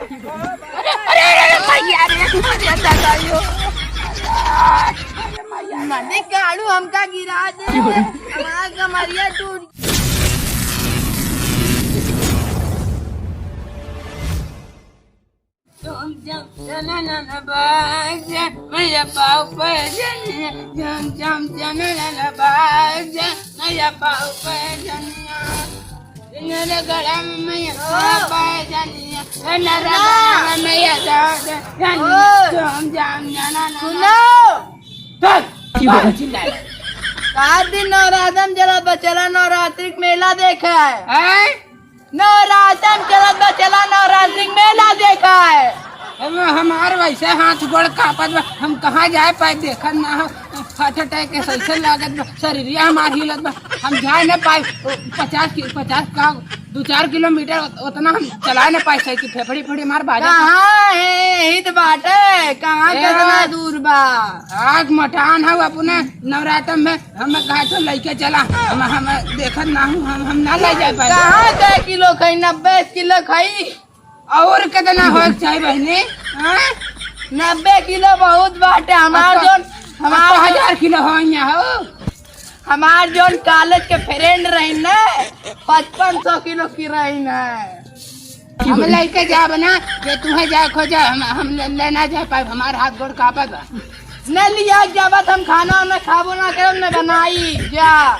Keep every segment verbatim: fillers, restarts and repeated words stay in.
अरे, अरे, अरे, भैया रे, अरे, दादा यो। मने कालू हमका गिरा दे। हमार कमरिया टूट। तुम जब चला ना ना बाज, मेरा पाँव पर जनिया। तुम जब चला ना ना बाज, मेरा पाँव पर जनिया। मेरे गला में मेरा पाँव पर जनिया। ए, मेरा गला में मेरा पाँव पर जनिया। तुम जब चला ना ना। सुनो। चल। चिल्ला। का दिन नवरातन चला बचला, नवरात्रि के मेला देखा है। हैं? नवरातन चलत बा, चला नवरात्रि के मेला देखा है। हम, हमार वैसे हाथ गोड़ कांपत बा, हम कहाँ जाए पाए, देखत ना हो, हार्ट अटैक के सैसे लागत बा, शरीरिया हमार हिलत बा, हम जाए ना पाए, ओ, पचास कि-, पचास का दो चार किलोमीटर उत-, उतना हम चलाए ना पाए साइकिल, फेफड़ी, फेफड़ी हमार बाजत बा। कहाँ है? यही तो बात है, कहाँ ए, कितना दूर बा? आग मटान है अपने नवरातन में। हम कहा तो लइके चला, हम, हम देखत ना हूँ, हम, हम ना ले जाए पाए। कहाँ के किलो खाई? नब्बे किलो खाई। और कितना होए के चाही बहिनी? हाँ? नब्बे किलो बहुत बाटे। हमार अच्छा। जोन, हमार अच्छा, जोन हजार किलो हो यहाँ हो। हमार जोन कॉलेज के फ्रेंड रही न, पचपन सौ किलो की रही न। हम लइके जाब ना, जे तुहे जाए खोजे, हम, हम ले, ले ना जाए पाए, हमार हाथ गोड़ कांपत बा। न लिया जाबत, हम खाना वाना खाबो ना करब, न बनाई जा।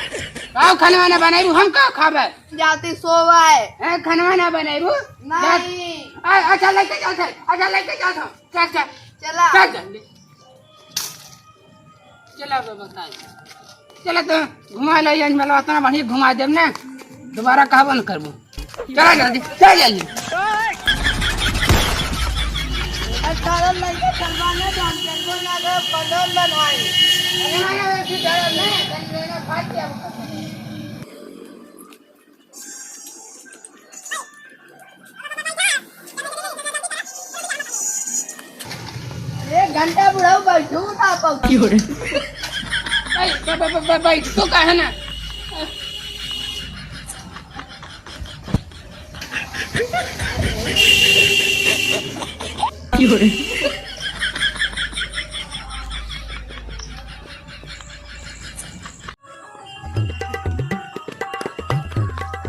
का खाना वाना बनाई, हम का खाबे? जाती सोवाए। ए, खाना वाना बनाई। नहीं। आ, अच्छा, लइके जात है, अच्छा, लइके जात है। चल, चल। चला। चल, चल। चला बाबा, काहे? चला तो घुमा ले, आज मेला इतना बढ़िया घुमा देब ना, दोबारा कहबो न करबो। चला जल्दी, चल जल्दी। अरे साला लइका चलवा ना, जान चलबो ना रे, बंडल बनाई। अरे ना, ना, अभी डर नहीं, कहीं ना, ना, भाग के अब। एक घंटा बुढ़ऊ बैठू ना पाऊ। क्यों रे? भाई, ब-, ब-, ब-, ब-, बैठ तो काहे ना? क्यों रे?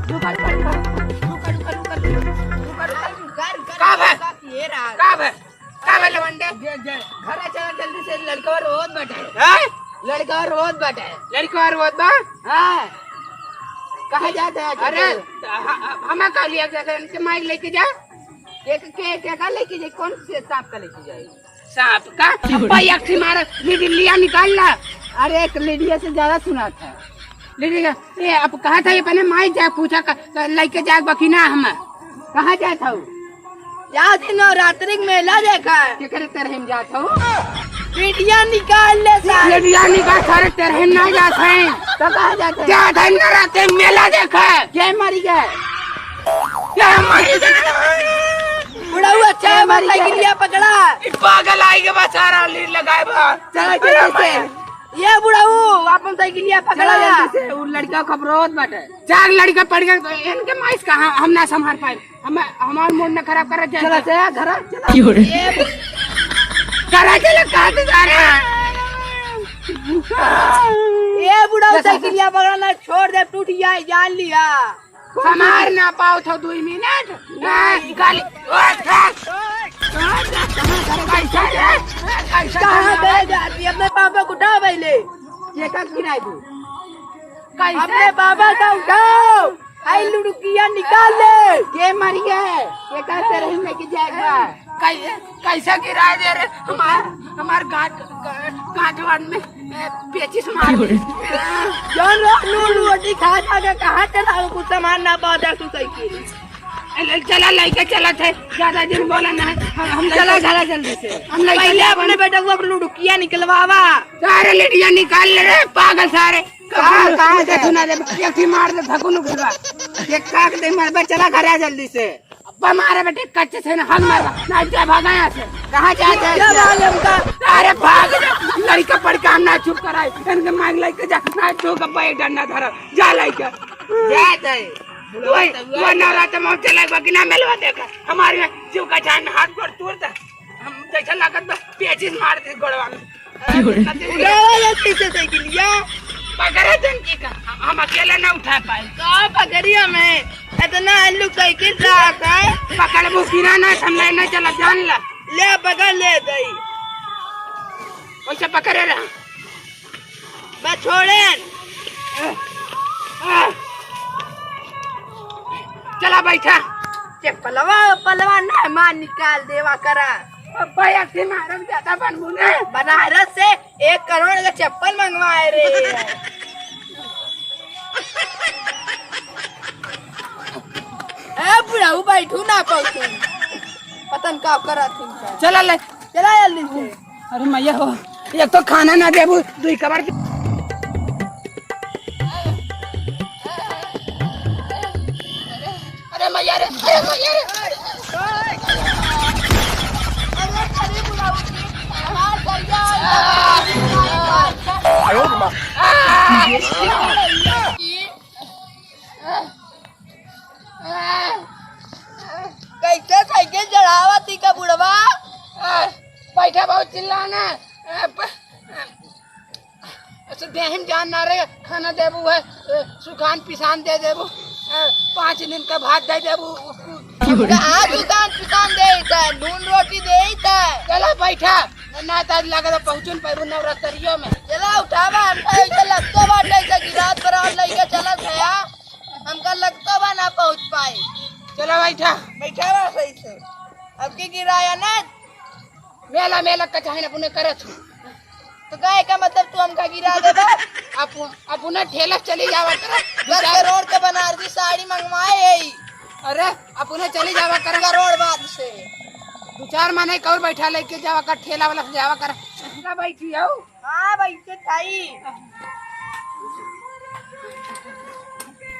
रुका, रुका, रुका। रुका, रुका, रुका, रुका। रुका, रुका, रुका। का बे? रुका, ये रहा। का बे? का बे लवंडे? जे, जे, घरे चला जल्दी से, लड़कवा रोत बाटे। हैं? लड़कवा रोत बाटे। लड़कवा रोत बा? हाँ। कहाँ जात है आखिर अरे, तू? ह-, ह-, हमें का लिया जाता है? इनके माइक लेके जा। के, के, के का लेके जाए? कौन से सांप का लेके जाए? सांप का? अब्बा, एक ठे मारा, लीडिया निकाल ला। अरे, एक लीडिया से ज्यादा सुनात है। लीडिया, ये अब कहा था, ये अपने माई जा पूछा, क-, क-, लइके जाए बा कि ना हम? कहाँ जात हऊ? जात ही नवरात्रि के मेला देखा है। केकरे तरह हम जात हऊ? लीडिया निकाल ले सारे। लीडिया निकाल, सारे तरह हम ना जात हैं। तो कहाँ जात है? जात है नवरात्रि मेला देखा है। के मरी गए? के मरी गए? बुढ़ऊ, अच्छा है, मर गया। साइकिलिया पकड़ा। ई पागल आई के बा, सारा लीड लगाए बा। चला जल्दी से। ये बुढ़ऊ, अपन साइकिलिया पकड़ा। चला जल्दी से, उ लड़का खबरोत बाटे। चार लड़का पड़ गए, तो इनके माइस का हम, हम ना संभाल पाए। हम, हमार मूड ना खराब कर, चला। चला से, घर चला। क्यों रे? ये घरा चला, कहाँ से जा रहा है? ये बुढ़ऊ, साइकिलिया पकड़ा ना, छोड़ दे, टूट जाए, जान लिया। हमार ना पाओ थो दुई मिनट। ना, गाली। ओ, ठा। कैसा रे? कैसा कहाँ रे? गए जाती? अपने पापा को उठाओ पहले। ये कब गिराई तू? कैसे? अपने पापा का उठाओ। आई लुड़किया निकाल ले। के मरी है? के कहते रही लेके जाएगा? कै-, कैसा गिरा दे रे? हमार, हमार गांठ, गांठ वांठ में, ए, पेचिस मार दे। जान रो, लू, लू, रोटी खा, खा के कहाँ चला, कुछ सामान ना पा दे, तू साइकिल। ए, ले, चला, लइके चलत है, ज्यादा दिन बोला ना है, हम, हम चला, लइके चला जल्दी से। हम लइके पहले जावन। अपने बेटा को लुड़किया निकलवावा। सारे लीडिया निकाल ले रे, पागल सारे। कहाँ, कहाँ से सुना दे, एक ही मार दे, धकुन उठेगा। एक काट दे, मार बे, चला घर आ जल्दी से। अब्बा मारे बेटे, कच्चे से ना हग मारबा, ना जा भागा यहाँ से। कहाँ जात है? क्या मालूम का? अरे भाग रे, लड़का पड़ के हम ना चुप कराए, इनके मांग लेके जा, ना चुप अब्बा एक डंडा धरा, जा लेके। जात है। वही, वही नवरात्र में चला एक बार कि ना मेलवा देखा। हमारे यहाँ जीव का जान, हाथ गोड़ तोड़ दे। हम जैसा लागत बा, पेचिस मार दे गोड़वा में। उठावा ला कैसे साइकिलिया? पकड़े जन की का, हम, हम अकेले ना उठा पाए। का पकड़ी हमें? इतना आलू साइकिल रहा था। पकड़बू गिरा ना, हम ले ना चला, जान ला। ले पकड़ ले दई। वैसे पकड़े रहा। बा छोड़ेन। चला बैठा। चप्पलवा, पलवा ना मार निकाल देवा करा। अब्बा, एक दिन मारम ज्यादा बनबू ना। बनारस से एक करोड़ का चप्पल मंगवाए रे। ए बुढ़ऊ, बैठू ना पहुँचू। पतन का करत हिन का। चला ले। चला जल्दी से। अरे मैया हो, एक तो खाना ना देबू, दुई कबार के। अरे मैया रे, अरे मैया रे। कैसे साइकिल चढ़ावत ही का बुढ़वा? बैठा बहुत चिल्लाना। अच्छा, देहिम जान ना रहे, खाना देबू है, ए, सुखान पिसान दे देबू, ए, पाँच दिन का भात दे देबू। कहाँ सुखान पिसान देइत है, नून रोटी देइत है। चला बैठा, ना तो लगे तो पहुँचन पैबू नवरात्रियों में। चला उठावा, हमका ऐसे लगतो बाटे, ऐसे गिरात बरात लइके चलत है, हमका लगतो बा ना पहुँच पाए। चला बैठा। बैठा बा सही से, अब की गिराया ना। मेला, मेला का चाहे अपने करत हूँ। तो काहे का मतलब तू हमका गिरा देबा? अप-, अपने ठेला चली जावा करा। दस करोड़ के बनारसी साड़ी मंगवाए है। अरे, अपने चली जावा करा। करोड़ बाद से। दो चार माने एक और बैठा लेके जावा कर, ठेला वाला से जावा कर। ना बैठी हो? हाँ, बैठे थाई।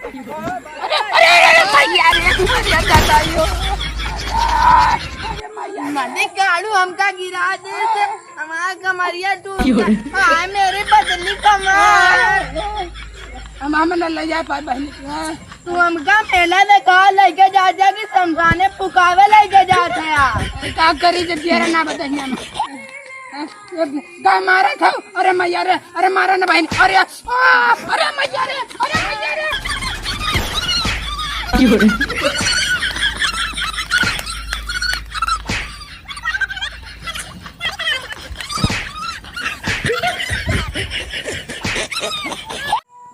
अरे, अरे, अरे, अरे, भैया रे, तू मर जाता हो। अरे, भैया रे। मने गाड़ू हमका गिरा दे से, हमार कमरिया टूट गया। हाय, मेरी पतली कमर। हम, हम न ले जा पाए बहनी के, हाँ। तू हमका मेला देखा लेके जा, जा कि शमशाने फुकावे लेके जात है यार। अरे, का करी जब जियरा ना बदहिया में। हाँ, ये गाय मारत हो। अरे मैया रे, अरे मारा ना बहन। अरे, आ, अरे मैया रे, अरे मैया रे।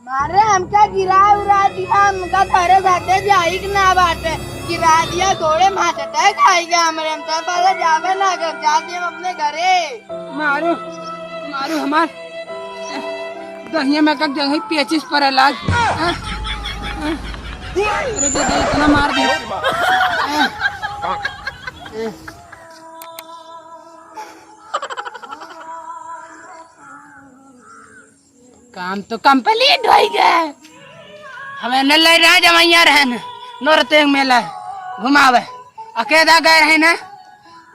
मारे हमका गिरा उरा दिया, हमका तोरे साथे जाई के ना बाटे। गिरा दिया गोड़े माथे तक आई गया हमरे, हम तो पहले जावे ना कर, जा दिए हम अपने घरे। मारू, मारू हमार दहिया में का जगह पेचिस पर लाग। अरे दे दे, इतना मार दे। काम तो complete होइ गए। हमें न ले रहा जमैया रहे न, नौरतेंग मेला घुमावे। अकेला गए रहे न,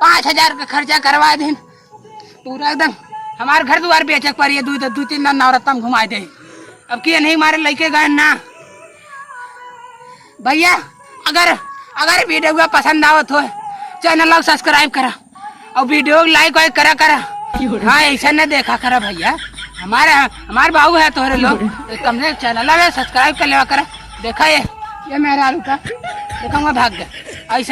पाँच हजार का खर्चा करवा दिन। पूरा एकदम हमार घर दुआर बेचे के पड़ी है, दू, दू तीन दिन नौरतम घुमाए दे। अब किए नहीं मारे लेके गए ना। भैया, अगर, अगर video पसंद आवत हो, channel को subscribe करा और video को like वाइक करा करा। हाँ, ऐसा न देखा करा भैया, हमारे, हमार बाबू है तोहरे लोग, कम से channel में subscribe कर लेवा करा। देखा ये, ये मेरा आलू का, देखा वहाँ भाग गया। ऐसा